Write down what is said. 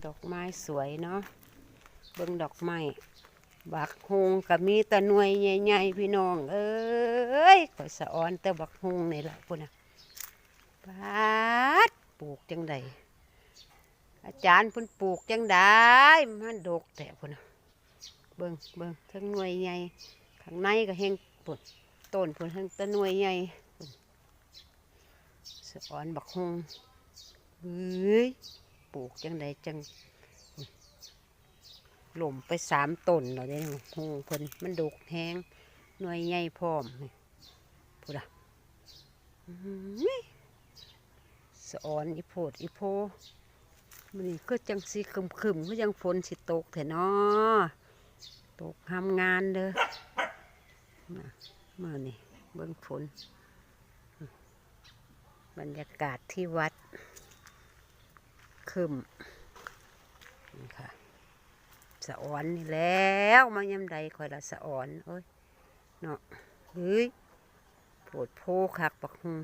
ດອກໄມ້ສວຍເນາະ ເບິ່ງດອກໄມ້ ບັກຮຸ່ງກໍມີແຕ່ໜ່ວຍໃຫຍ່ໆ ພີ່ນ້ອງເອີຍ ຂ້ອຍສະອອນແຕ່ບັກຮຸ່ງນີ້ລະ ພຸ້ນນະ ປາດ ປູກຈັ່ງໃດ ອາຈານເພິ່ນປູກຈັ່ງໃດ ມັນດົກແທ້ ພຸ້ນນະ ເບິ່ງ ເບິ່ງ ເທິງໜ່ວຍໃຫຍ່ ຂ້າງໃນກໍແຮ່ງ ພຸ້ນ ຕົ້ນພຸ້ນ ເທິງແຕ່ໜ່ວຍໃຫຍ່ ສະອອນບັກຮຸ່ງ ເອີຍ ປູກຈັ່ງໃດຈັ່ງ ລົ້ມໄປສາມຕົ້ນແລ້ວເດ້ ຮຸ່ງເພິ່ນ ມັນດົກແຮງ ໜ່ວຍໃຫຍ່ພ້ອມ ພຸ້ນນະ ອື ສະອອນອີ່ໂພດອີ່ໂພ ມື້ນີ້ຄືຈັ່ງຊິຄຶ້ມໆ ຄືຈັ່ງຝົນຊິຕົກແທ້ເນາະ ຕົກຫ້າມງານເດີ້ ນະ ມື້ນີ້ເບິ່ງຝົນ ບັນຍາກາດທີ່ວັດ ຄຶ້ມ ນີ້ຄ່ະ ສະອອນນີ້ແລ້ວ ມາຍາມໃດຂ້ອຍລະສະອອນ ໂອ້ຍ ເນາະ ເຮີ້ຍ ໂພດໂພຄັກບັກຮຸ່ງ